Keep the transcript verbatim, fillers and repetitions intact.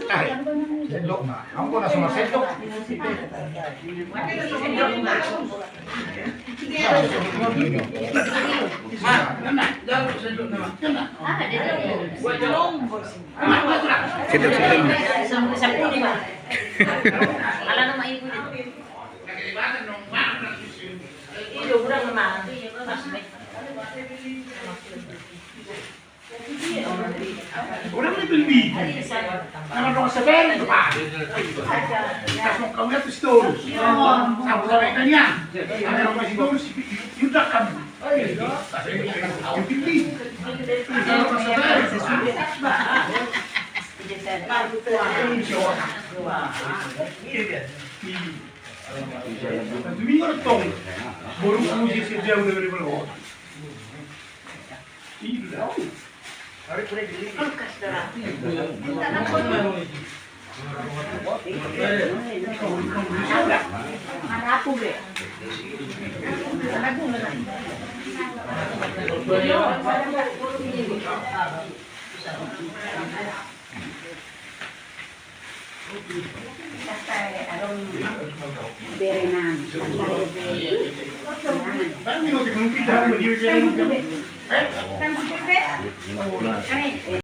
Ay, sendok na. Ako na sa mga sendok. Sendok, sendok. Alam na maipon dito. Iyo, kurang naman. Mas may. Orang ni Bilbi. Naman ako sa Beren, di ba? Tapos kami at Stone. Tapos sa Beren niya. Ang mga Stone, si Yuda kami. Yung Bilbi. Ang mga sa Beren. Dumingo tong. Borong ko siya sa Diyan na Ribalhon. Basta, eh, arong bere na. Parang minuto, kung pita mo, di ko siya. Ay,